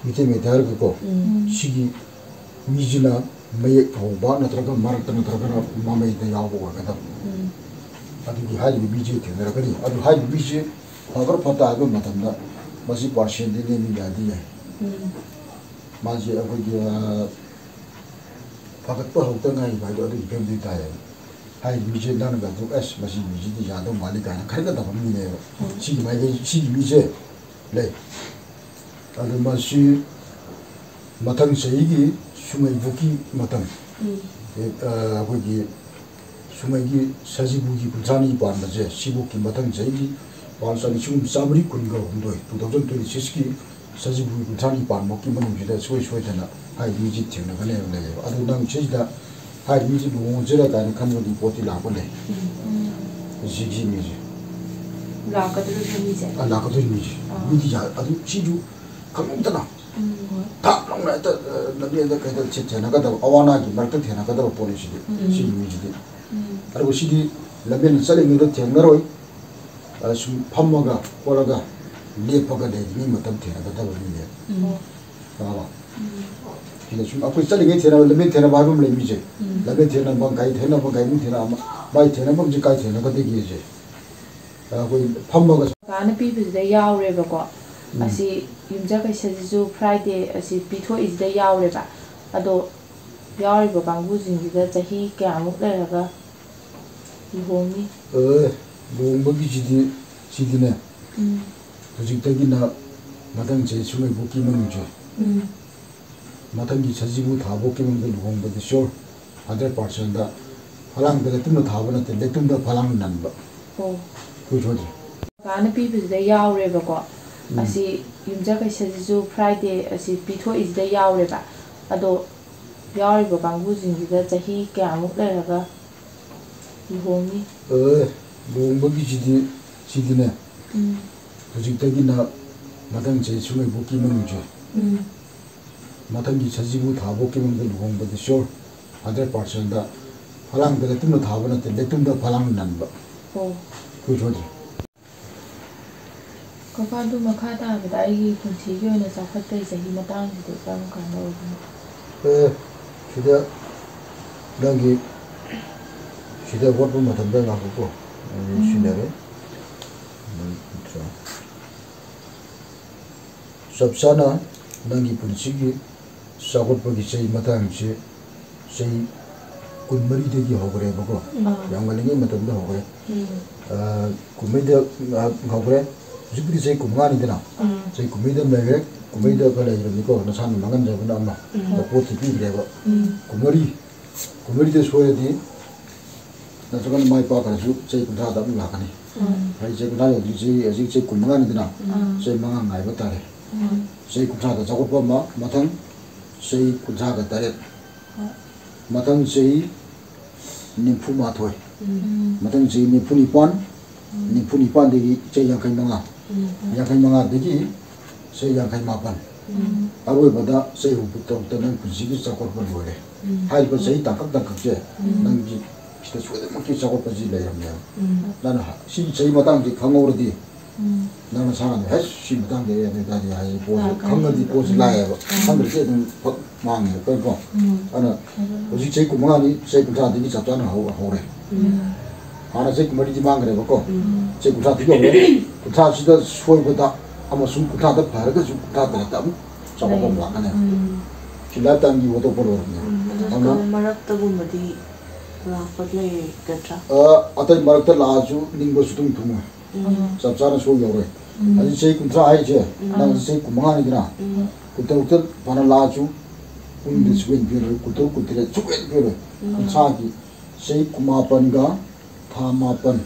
ꯃꯤꯇꯩ ꯃꯌꯦꯛꯇ ꯍꯥꯏꯔꯒꯀꯣ꯫ ꯁꯤꯒꯤ ꯃꯤꯁꯤꯅ ꯃꯌꯦꯛ ꯍꯧꯕ ꯅꯠꯇ꯭ꯔꯒ ꯃꯔꯛꯇ ꯅꯠꯇ꯭ꯔꯒꯅ ꯃꯃꯩꯗ ꯌꯥꯎꯕ ꯑꯣꯏꯒꯗꯕ꯫ ꯑꯗꯨꯒꯤ ꯍꯥꯏꯔꯤꯕ ꯃꯤꯁꯦ ꯊꯦꯡꯅꯔꯛꯀꯅꯤ꯫ ꯑꯗꯨ ꯍꯥꯏꯔꯤꯕ ꯃꯤꯁꯦ ꯐꯒ꯭ꯔ ꯐꯠꯇ ꯍꯥꯏꯕ ꯃꯇꯝꯗ ꯃꯁꯤ percent ꯗꯤ ꯅꯦꯝꯃꯤ ꯍꯥꯏꯗꯤ ꯌꯥꯏ꯫ ꯃꯥꯁꯦ ꯑꯩꯈꯣꯏꯒꯤ, ꯑ, ꯐꯒꯠꯄ ꯍꯧꯗ ꯉꯥꯏꯔꯤꯕ ꯍꯥꯏꯗꯣ ꯑꯗꯨꯒꯤ ꯐꯤꯕꯝꯗꯤ ꯇꯥꯏꯌꯦꯕ꯫ ꯍꯥꯏꯔꯤꯕ ꯃꯤꯁꯦ ꯅꯪꯅꯒ ꯑꯗꯨꯝ, "ꯑꯁ, ꯃꯁꯤ ꯃꯤꯁꯤꯗꯤ ꯌꯥꯗꯧ ꯃꯥꯜꯂꯤ" ꯀꯥꯏꯅ ꯈꯟꯒꯗꯕ ꯃꯤꯅꯦꯕ꯫ ꯁꯤꯒꯤ ꯃꯥꯏꯀꯩ, ꯁꯤꯒꯤ ꯃꯤꯁꯦ ꯂꯩ꯫ ꯑꯗꯨ ꯃꯁꯤ ꯃꯊꯪ ꯆꯍꯤꯒꯤ ꯁꯨꯡꯉꯩꯕꯨꯛꯀꯤ ꯃꯇꯝ, ꯑꯦ, ꯑ, ꯑꯩꯈꯣꯏꯒꯤ ꯁꯨꯡꯉꯩꯒꯤ ꯁꯖꯤꯕꯨꯒꯤ ꯀꯨꯟꯊ꯭ꯔꯥꯅꯤ ꯄꯥꯟꯕꯁꯦ, ꯁꯤꯕꯨꯛꯀꯤ ꯃꯊꯪ ꯆꯍꯤꯒꯤ ꯄꯥꯜ ꯆꯅꯤ ꯁꯤꯒꯨꯝ ꯆꯥꯃꯔꯤ ꯀꯨꯟꯒ ꯍꯨꯝꯗꯣꯏ, two thousand twenty six ꯀꯤ ꯁꯖꯤꯕꯨꯒꯤ ꯀꯨꯟꯊ꯭ꯔꯥꯅꯤ ꯄꯥꯟꯕꯒꯤ ꯃꯅꯨꯡꯁꯤꯗ ꯁꯨꯡꯁꯣꯏ ꯁꯣꯏꯗꯅ ꯍꯥꯏꯔꯤꯕ ꯃꯤꯁꯤ ꯊꯦꯡꯅꯒꯅꯦꯕ ꯂꯩꯌꯦꯕ꯫ ꯑꯗꯨ ꯅꯪ ꯁꯤꯁꯤꯗ ꯍꯥꯏꯔꯤꯕ ꯃꯤꯁꯤ ꯂꯨꯍꯣꯡꯁꯤꯔ ꯀꯥꯏꯅ ꯈꯟꯕꯒꯤ ꯄꯣꯠꯇꯤ ꯂꯥꯛꯄ ꯂꯩ꯫ ꯎꯝ꯫ ꯍꯧꯖꯤꯛꯀꯤ ꯃꯤꯁꯦ꯫ ꯂꯥꯛꯀꯗꯧꯔꯤꯕ ꯃꯤꯁꯦ? ꯑ, ꯂꯥꯛꯀꯗꯧꯔꯤꯕ ꯃꯤꯁꯦ꯫ ꯑꯥ꯫ ꯃꯤꯗꯤ ꯌꯥ-, ꯑꯗꯨ ꯁꯤꯁꯨ ꯈꯪꯍꯧꯗꯅ ꯎꯝ, ꯍꯣꯏ꯫ ꯊꯥꯞ ꯂꯥꯎꯅ ꯍꯦꯛꯇ, ꯑ, ꯂꯝꯕꯦꯜꯗ ꯀꯩꯗ ꯊꯦ-, ꯊꯦꯡꯅꯒꯗꯕ, ꯑꯋꯥ ꯑꯅꯥꯒꯤ ꯃꯔꯛꯇ ꯊꯦꯡꯅꯒꯗꯕ ꯄꯣꯠꯅꯤ ꯁꯤꯗꯤ, ꯎꯝ꯫ ꯁꯤꯒꯤ ꯃꯤꯁꯤꯗꯤ꯫ ꯎꯝ꯫ ꯑꯗꯨꯒ ꯁꯤꯗꯤ ꯂꯝꯕꯦꯜ ꯆꯠꯂꯤꯉꯩꯗ ꯊꯦꯡꯅꯔꯣꯏ꯫ ꯑ, ꯁꯨꯝ ꯐꯝꯃꯒ ꯈꯣꯠꯂꯒ ꯂꯦꯞꯄꯒ ꯂꯩꯔꯤꯉꯩ ꯃꯇꯝ ꯊꯦꯡꯅꯒꯗꯕ ꯃꯤꯅꯦ꯫ ꯎꯝ꯫ ꯈꯪꯉꯕ? ꯎꯝ꯫ ꯁꯤꯗ ꯁꯨꯝ ꯑꯩꯈꯣꯏ ꯆꯠꯂꯤꯉꯩ ꯊꯦꯡꯅꯕ, ꯂꯝꯕꯦꯜ ꯊꯦꯡꯅꯕ ꯍꯥꯏꯕ ꯑꯃ ꯂꯩ ꯃꯤꯁꯦ꯫ ꯎꯝ꯫ ꯂꯝꯕꯦꯜ ꯊꯦꯡꯅꯕ, ꯒꯥꯔꯤ ꯊꯦꯡꯅꯕ, ꯒꯥꯔꯤ ꯃꯅꯨꯡ ꯊꯦꯡꯅꯕ, ꯃꯥꯏ ꯊꯦꯡꯅꯐꯝꯁꯦ ꯀꯥꯏ ꯊꯦꯡꯅꯒꯗꯒꯦꯁꯦ꯫ ꯑꯩꯈꯣꯏ ꯐꯝꯃꯒ ꯀꯀꯥꯅ ꯄꯤꯕꯁꯤꯗ ꯌꯥꯎꯔꯦꯕꯀꯣ꯫ ꯎꯝ꯫ ꯑꯁꯤ ꯌꯨꯝꯖꯀꯩꯁꯁꯤꯁꯨ Friday ꯑꯁꯤ ꯄꯤꯊꯣꯛꯏꯁꯤꯗ ꯌꯥꯎꯔꯦꯕ꯫ ꯑꯗꯣ ꯌꯥꯎꯔꯤꯕ ꯀꯥꯡꯕꯨꯁꯤꯡꯁꯤꯗ ꯆꯍꯤ ꯀꯌꯥꯃꯨꯛ ꯂꯩꯔꯒ ꯂꯨꯍꯣꯡꯅꯤ? ꯑꯦ, ꯂꯨꯍꯣꯡꯕꯒꯤꯁꯤꯗꯤ, ꯁꯤꯗꯤꯅꯦ, ꯎꯝ꯫ ꯍꯧꯖꯤꯛꯇꯒꯤꯅ ꯃꯊꯪ ꯆꯍꯤ ꯁꯨꯡꯍꯩꯕꯣꯛꯀꯤ ꯃꯅꯨꯡꯁꯦ, ꯎꯝ꯫ ꯃꯊꯪꯒꯤ ꯁꯖꯤꯕꯨ ꯊꯥꯕꯣꯛꯀꯤ ꯃꯅꯨꯡꯗ ꯂꯨꯍꯣꯡꯕꯗꯤ sure, hundred percent꯫ ꯐꯂꯥꯡꯗ ꯂꯩꯇꯨꯝꯗ ꯊꯥꯕ ꯅꯠꯇꯦ, ꯂꯩꯇꯨꯝꯗ ꯐꯂꯥꯡ ꯅꯟꯕ꯫ ꯑꯣ꯫ ꯁꯨꯡꯁꯣꯏ ꯁꯣꯏꯗ꯭ꯔꯦ꯫ ꯀꯀꯥꯅ ꯄꯤꯕꯁꯤꯗ ꯌꯥꯎꯔꯦꯕꯀꯣ꯫ ꯎꯝ꯫ ꯑꯁꯤ ꯌꯨꯝꯖꯀꯩꯁꯁꯤꯁꯨ Friday ꯑꯁꯤ ꯄꯤꯊꯣꯛꯏꯁꯤꯗ ꯌꯥꯎꯔꯦꯕ꯫ ꯑꯗꯣ ꯌꯥꯎꯔꯤꯕ ꯀꯥꯡꯕꯨꯁꯤꯡꯁꯤꯗ ꯆꯍꯤ ꯀꯌꯥꯃꯨꯛ ꯂꯩꯔꯒ ꯂꯨꯍꯣꯡꯅꯤ? ꯑꯦ, ꯂꯨꯍꯣꯡꯕꯒꯤꯁꯤꯗꯤ, ꯁꯤꯗꯤꯅꯦ, ꯎꯝ꯫ ꯍꯧꯖꯤꯛꯇꯒꯤꯅ ꯃꯊꯪ ꯆꯍꯤ ꯁꯨꯡꯍꯩꯕꯣꯛꯀꯤ ꯃꯅꯨꯡꯁꯦ, ꯎꯝ꯫ ꯃꯊꯪꯒꯤ ꯁꯖꯤꯕꯨ ꯊꯥꯕꯣꯛꯀꯤ ꯃꯅꯨꯡꯗ ꯂꯨꯍꯣꯡꯕꯗꯤ sure, hundred percent꯫ ꯐꯂꯥꯡꯗ ꯂꯩꯇꯨꯝꯗ ꯊꯥꯕ ꯅꯠꯇꯦ, ꯂꯩꯇꯨꯝꯗ ꯐꯂꯥꯡ ꯅꯟꯕ꯫ ꯑꯣ꯫ ꯁꯨꯡꯁꯣꯏ ꯁꯣꯏꯗ꯭ꯔꯦ꯫ ꯀꯀꯥ, ꯑꯗꯨ ꯃꯈꯥ ꯇꯥꯕꯗ ꯑꯩꯒꯤ ꯄꯨꯟꯁꯤꯒꯤ ꯑꯣꯏꯅ ꯆꯥꯎꯈꯠꯄꯒꯤ ꯆꯍꯤ ꯃꯇꯥꯡꯁꯤꯗꯤ ꯀꯔꯝ ꯀꯥꯟꯗ ꯑꯣꯏꯗꯣꯏꯅꯣ? ꯑꯦ, ꯁꯤꯗ ꯅꯪꯒꯤ ꯁꯤꯗ ꯍꯣꯠꯄ ꯃꯇꯝꯗ ꯉꯥꯏꯈꯣꯀꯣ꯫ ꯑꯩ ꯎꯝ꯫ ꯁꯤꯟꯅꯔꯦ꯫ ꯆꯞ ꯆꯥꯅ ꯅꯪꯒꯤ ꯄꯨꯟꯁꯤꯒꯤ ꯆꯥꯎꯈꯠꯄꯒꯤ ꯆꯍꯤ ꯃꯇꯥꯡꯁꯦ ꯆꯍꯤ ꯀꯨꯟꯃꯔꯤꯗꯒꯤ ꯍꯧꯈ꯭ꯔꯦꯕꯀꯣ꯫ ꯑꯥ꯫ ꯌꯥꯝ ꯉꯜꯂꯤꯉꯩ ꯃꯇꯝꯗ ꯍꯧꯈ꯭ꯔꯦ꯫ ꯎꯝ꯫ ꯑꯥ, ꯀꯨꯝꯍꯩꯗ ꯉꯥꯏꯍꯥꯛ ꯍꯧꯈ꯭ꯔꯦ꯫ ꯍꯧꯖꯤꯛꯄꯨꯗꯤ ꯆꯍꯤ ꯀꯨꯟꯃꯉꯥꯅꯤꯗꯅ꯫ ꯎꯝ꯫ ꯆꯍꯤ ꯀꯨꯝꯍꯩꯗ ꯑꯃ ꯂꯩꯈ꯭ꯔꯦ꯫ ꯀꯨꯝꯍꯩꯗ ꯈꯔ ꯂꯩꯈ꯭ꯔꯕꯅꯤꯀꯣ꯫ ꯅꯁꯥꯅ ꯃꯥꯡꯍꯟꯖꯕꯅ ꯑꯃ꯫ ꯎꯝ꯫ ꯄꯣꯠꯇꯤ ꯄꯤꯈ꯭ꯔꯦꯕ꯫ ꯎꯝ꯫ ꯀꯨꯝꯃꯔꯤ, ꯀꯨꯝꯃꯔꯤꯗ ꯁꯣꯏꯔꯗꯤ ꯅꯠꯇ꯭ꯔꯒꯅ ꯃꯥꯏ ꯄꯥꯛꯈ꯭ꯔꯁꯨ ꯆꯍꯤ ꯀꯨꯟꯊ꯭ꯔꯥꯗ ꯑꯃꯨꯛ ꯂꯥꯛꯀꯅꯤ꯫ ꯍꯥꯏꯗꯤ ꯆꯍꯤ ꯀꯨꯟꯊ꯭ꯔꯥ ꯌꯧꯗ꯭ꯔꯤ, ꯆꯍꯤ, ꯍꯧꯖꯤꯛ ꯆꯍꯤ ꯀꯨꯟꯃꯉꯥꯅꯤꯗꯅ, ꯆꯍꯤ ꯃꯉꯥ ꯉꯥꯏꯕ ꯇꯥꯔꯦ꯫ ꯆꯍꯤ ꯀꯨꯟꯊ꯭ꯔꯥꯗ ꯆꯥꯎꯈꯠꯄ ꯑꯃ, ꯃꯊꯪ ꯆꯍꯤ ꯀꯨꯟꯊ꯭ꯔꯥꯒ ꯇꯔꯦꯠ, ꯃꯊꯪ ꯆꯍꯤ ꯅꯤꯐꯨ ꯃꯥꯊꯣꯏ, ꯃꯊꯪ ꯆꯍꯤ ꯅꯤꯐꯨ ꯅꯤꯄꯥꯟ, ꯅꯤꯐꯨ ꯅꯤꯄꯥꯟꯗꯒꯤ ꯆꯍꯤ ꯌꯥꯡꯈꯩ ꯃꯉꯥ, ꯌꯥꯡꯈꯩ ꯃꯉꯥꯗꯒꯤ ꯆꯍꯤ ꯌꯥꯡꯈꯩ ꯃꯥꯄꯟ, ꯑꯔꯣꯏꯕꯗ ꯆꯍꯤ ꯍꯨꯝꯐꯨ ꯇꯔꯨꯛꯇ ꯅꯪ ꯄꯨꯟꯁꯤꯒꯤ ꯆꯥꯎꯈꯠꯄ ꯂꯣꯏꯔꯦ꯫ ꯍꯥꯏꯔꯤꯕ ꯆꯍꯤ ꯇꯥꯡꯀꯛ ꯇꯥꯡꯀꯛꯁꯦ ꯅꯪꯒꯤ ꯁꯤꯗ ꯁꯣꯏꯗꯅꯃꯛꯀꯤ ꯆꯥꯎꯈꯠꯄꯁꯤ ꯂꯩꯔꯝꯃꯦꯕ꯫ ꯅꯪꯅ ꯍ-, ꯁꯤ ꯆꯍꯤ ꯃꯇꯥꯡꯁꯤ ꯈꯪꯍꯧꯔꯗꯤ, ꯅꯪ ꯅꯁꯥꯅ, "ꯍꯩꯁ, ꯁꯤ ꯃꯇꯥꯡꯗ ꯑꯩ ꯑꯗꯨ ꯑꯣꯏꯇꯥꯔꯗꯤ" ꯍꯥꯏ ꯄꯣꯠꯁꯦ ꯈꯪꯉꯗꯤ ꯄꯣꯠꯁꯦ ꯂꯥꯛꯑꯦꯕ꯫ ꯈꯪꯗ꯭ꯔꯗꯤ ꯑꯗꯨꯝ ꯐꯛ ꯃꯥꯡꯉꯦꯕ, ꯀꯣ? ꯑꯗꯨꯅ ꯍꯧꯖꯤꯛ ꯆꯍꯤ ꯀꯨꯟꯃꯉꯥꯅꯤ, ꯆꯍꯤ ꯀꯨꯟꯊ꯭ꯔꯥꯗꯒꯤ ꯆꯞ ꯆꯥꯅ ꯍꯧ-, ꯍꯧꯔꯦ꯫ ꯍꯥꯟꯅ ꯆꯍꯤ ꯀꯨꯟꯃꯔꯤꯗꯤ ꯃꯥꯡꯈ꯭ꯔꯦꯕꯀꯣ꯫ ꯆꯍꯤ ꯀꯨꯟꯊ꯭ꯔꯥꯗꯒꯤ ꯍꯧꯔꯦ꯫ ꯀꯨꯟꯊ꯭ꯔꯥꯁꯤꯗ ꯁꯣꯏꯕꯗ ꯑꯃꯁꯨꯡ ꯀꯨꯟꯊ꯭ꯔꯥꯗ ꯐꯔꯒꯁꯨ ꯀꯨꯟꯊ꯭ꯔꯥ ꯇꯔꯦꯠꯇ ꯑꯃꯨꯛ ꯆꯥꯎꯈꯠꯄ ꯑꯃ ꯂꯥꯛꯀꯅꯦꯕ꯫ ꯁꯤ lifetime ꯒꯤ ꯍꯣꯠꯇꯣꯛꯄ ꯂꯣꯏꯔꯕꯅꯦꯕ꯫ ꯑꯗꯨꯅ ꯃꯔꯛꯇꯒꯨꯝꯕꯗꯤ ꯂꯥꯛꯄ ꯂꯩꯒꯗ꯭ꯔꯥ? ꯑ, ꯑꯇꯩ ꯃꯔꯛꯇ ꯂꯥꯛꯑꯁꯨ ꯅꯤꯡꯕ ꯁꯨꯛꯊꯨꯡ ꯊꯨꯡꯉꯣꯏ꯫ ꯆꯞ ꯆꯥꯅ ꯁꯣꯏ ꯌꯧꯔꯣꯏ꯫ ꯍꯧꯖꯤꯛ ꯆꯍꯤ ꯀꯨꯟꯊ꯭ꯔꯥ ꯍꯥꯏꯁꯦ, ꯅꯪ ꯍꯧꯖꯤꯛ ꯆꯍꯤ ꯀꯨꯟꯃꯉꯥꯅꯤꯗꯅ, ꯀꯨꯟꯇꯔꯨꯛꯇ ꯐꯅ ꯂꯥꯛꯑꯁꯨ, ꯀꯨꯟꯗ ꯁꯨꯛꯍꯦꯟ ꯄꯦꯜꯂꯣꯏ, ꯀꯨꯟꯇꯔꯨꯛ, ꯀꯨꯟꯇꯔꯦꯠ ꯁꯨꯛꯍꯦꯟ ꯄꯦꯜꯂꯣꯏ꯫ ꯀꯨꯟꯊ꯭ꯔꯥꯒꯤ ꯆꯍꯤ ꯀꯨꯟꯃꯥꯄꯟꯒ ꯊꯥ ꯃꯥꯄꯟ,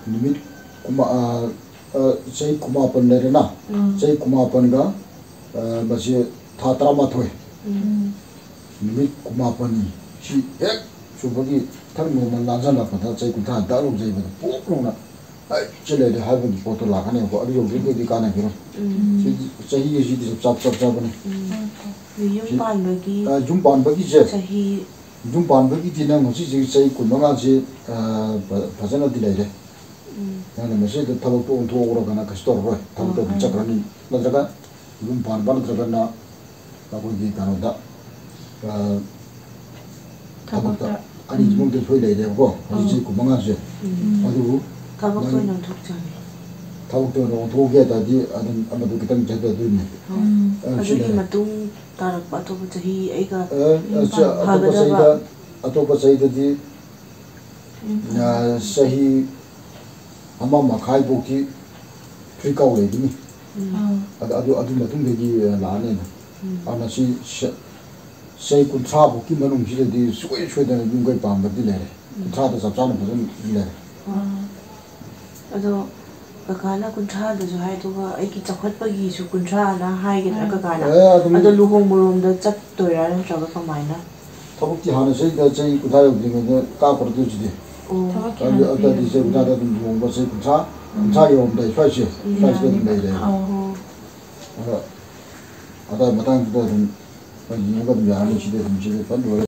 ꯅꯨꯃꯤꯠ ꯀꯨꯟꯃꯥ-, ꯑ, ꯑ, ꯆꯍꯤ ꯀꯨꯟꯃꯥꯄꯟ ꯂꯩꯔꯦꯅ, ꯆꯍꯤ ꯀꯨꯟꯃꯥꯄꯟꯒ, ꯑ, ꯃꯁꯤ ꯊꯥ ꯇꯔꯥꯃꯥꯊꯣꯏ, ꯅꯨꯃꯤꯠ ꯀꯨꯟꯃꯥꯄꯟꯅꯤ꯫ ꯁꯤ ꯍꯦꯛ ꯁꯨꯕꯒꯤ ꯊꯛ ꯅꯣꯡꯃ ꯂꯥꯟꯖꯜꯂꯛꯄꯗ ꯆꯍꯤ ꯀꯨꯟꯊ꯭ꯔꯥ ꯗꯛ ꯂꯧꯖꯩꯕꯗ ꯄꯣꯛ ꯂꯥꯎꯅ ꯑꯩ ꯁꯤ ꯂꯩꯔꯦ ꯍꯥꯏꯕꯒꯤ ꯄꯣꯠꯇꯣ ꯂꯥꯛꯀꯅꯦꯕꯀꯣ꯫ ꯑꯗꯨ ꯌꯧꯗ꯭ꯔꯤꯉꯩꯗꯤ ꯀꯥꯟꯅꯈꯤꯔꯣꯏ꯫ ꯁꯤ ꯆꯍꯤ ꯑꯁꯤꯗꯤ ꯆꯞ, ꯆꯞ ꯆꯥꯕꯅꯤ꯫ ꯌꯨꯝ ꯁꯤ, ꯄꯥꯟꯕꯒꯤ ꯑ, ꯌꯨꯝ ꯄꯥꯟꯕꯒꯤꯁꯦ, ꯆꯍꯤ꯫ ꯌꯨꯝ ꯄꯥꯟꯕꯒꯤꯗꯤ ꯅꯪ ꯍꯧꯖꯤꯛ ꯍꯧꯖꯤꯛ ꯆꯍꯤ ꯀꯨꯟꯃꯉꯥꯁꯤ, ꯑ, ꯐ-, ꯐꯖꯅꯗꯤ ꯂꯩꯔꯦ꯫ ꯅꯪꯅ ꯃꯁꯤꯗ ꯊꯕꯛꯇꯣ ꯑꯣꯟꯊꯣꯛꯎꯔꯒꯅ ꯀꯩꯁꯨ ꯇꯧꯔꯔꯣꯏ꯫ ꯊꯕꯛꯇꯣ ꯑꯗꯨꯝ ꯆꯠꯈ꯭ꯔꯅꯤ꯫ ꯅꯠꯇ꯭ꯔꯒ ꯌꯨꯝ ꯄꯥꯟꯕ ꯅꯠꯇ꯭ꯔꯒꯅ ꯑꯩꯈꯣꯏꯒꯤ ꯀꯩꯅꯣꯗ, ꯑ, ꯊꯕꯛꯇ ꯊꯕꯛꯇ꯫ ꯑꯅꯤꯁꯤꯃꯛꯇ ꯁꯣꯏ ꯂꯩꯔꯦꯕꯀꯣ꯫ ꯍꯧꯖꯤꯛꯁꯤ ꯀꯨꯟꯃꯉꯥꯁꯦ꯫ ꯑꯗꯨꯕꯨ ꯊꯕꯛꯇ ꯅꯪ ꯑꯣꯏꯅ ꯑꯣꯟꯊꯣꯛꯆꯒꯦ꯫ ꯊꯕꯛꯇ ꯑꯣꯏꯅ ꯑꯣꯟꯊꯣꯛꯀꯦ ꯍꯥꯏ ꯇꯥꯔꯗꯤ ꯑꯗꯨꯝ ꯑꯃꯗꯨ ꯈꯤꯇꯪ ꯆꯠꯊꯗꯣꯏꯅꯦ꯫ ꯑ, ꯁꯤ ꯑꯗꯨꯒꯤ ꯂꯩꯔꯦ꯫ ꯃꯇꯨꯡ ꯇꯥꯔꯛꯄ ꯑꯇꯣꯞꯄ ꯆꯍꯤ ꯑꯩꯒ ꯑ, ꯌꯨꯝ ꯑ, ꯁꯤ ꯄꯥꯟ-, ꯑꯇꯣꯞꯄ ꯐꯒꯗꯕ꯫ ꯆꯍꯤꯗ, ꯑꯇꯣꯞꯄ ꯆꯍꯤꯗꯗꯤ, ꯎꯝ꯫ ꯑ, ꯆꯍꯤ ꯑꯃ ꯃꯈꯥꯏ ꯐꯥꯎꯗꯤ free ꯀꯥꯎ ꯂꯩꯒꯅꯤ꯫ ꯎꯝ꯫ ꯑꯗ-, ꯑꯗꯨ, ꯑꯗꯨ ꯃꯇꯨꯡꯗꯒꯤ, ꯑ, ꯂꯥꯛꯑꯅꯦꯅ꯫ ꯎꯝ꯫ ꯑꯗꯨꯅ ꯁꯤ ꯆ-, ꯆꯍꯤ ꯀꯨꯟꯊ꯭ꯔꯥ ꯐꯥꯎꯀꯤ ꯃꯅꯨꯡꯁꯤꯗꯗꯤ ꯁꯨꯡꯁꯣꯏ ꯁꯣꯏꯗꯅ ꯌꯨꯝ ꯀꯩ ꯄꯥꯟꯕꯗꯤ ꯂꯩꯔꯦ꯫ ꯎꯝ꯫ ꯀꯨꯟꯊ꯭ꯔꯥꯗ ꯆꯞ ꯆꯥꯅ ꯐꯖꯅ ꯂꯩꯔꯦ꯫ ꯑꯥ꯫ ꯑꯗꯣ ꯀꯀꯥꯅ ꯀꯨꯟꯊ꯭ꯔꯥꯗꯁꯨ ꯍꯥꯏ, ꯑꯗꯨꯒ ꯑꯩꯒꯤ ꯆꯥꯎꯈꯠꯄꯒꯤꯁꯨ ꯀꯨꯟꯊ꯭ꯔꯥꯅ ꯍꯥꯏꯒꯗ꯭ꯔꯥ ꯀꯀꯥꯅ? ꯑꯦ, ꯑꯗꯨꯝ ꯑꯗꯣ ꯂꯨꯍꯣꯡꯕꯔꯣꯝꯗ ꯆꯠꯇꯣꯏꯔꯥ ꯅꯠꯇ꯭ꯔꯒ ꯀꯃꯥꯏꯅ? ꯊꯕꯛꯇꯤ ꯍꯥꯟꯅ ꯆꯍꯤꯗ ꯆꯍꯤ ꯀꯨꯟꯊ꯭ꯔꯥ ꯌꯧꯗ꯭ꯔꯤꯉꯩꯗ ꯀꯥꯞꯈ꯭ꯔꯗꯣꯏꯁꯤꯗꯤ꯫ ꯑꯣ꯫ ꯊꯕꯛꯀꯤ ꯑꯗꯨ ꯍꯥꯟꯅ ꯑꯗꯨꯗꯤ ꯆꯍꯤ ꯄꯤꯔꯕꯅꯤ꯫ ꯀꯨꯟꯊ꯭ꯔꯥꯗ ꯑꯗꯨꯝ ꯂꯨꯍꯣꯡꯕ ꯆꯍꯤ ꯀꯨꯟꯊ꯭ꯔꯥ, ꯎꯝ꯫ ꯀꯨꯟꯊ꯭ꯔꯥ ꯌꯧꯔꯝꯗꯥꯏ ꯁ꯭ꯋꯥꯏꯁꯦ, ꯎꯝ꯫ ꯁ꯭ꯋꯥꯏꯁꯤꯗ ꯑꯗꯨꯝ ꯂꯩꯔꯦꯕ꯫ ꯑꯣ꯫ ꯑꯗ ꯑꯗꯥꯏ ꯃꯇꯥꯡꯗꯨꯗ ꯑꯗꯨꯝ ꯌꯦꯡꯉꯒ ꯑꯗꯨꯝ ꯌꯥꯔꯅꯤ꯫ ꯁꯤꯗꯤ ꯑꯗꯨꯝ ꯁꯤꯗꯤ ꯐꯖꯅ ꯂꯣꯏꯔꯦ꯫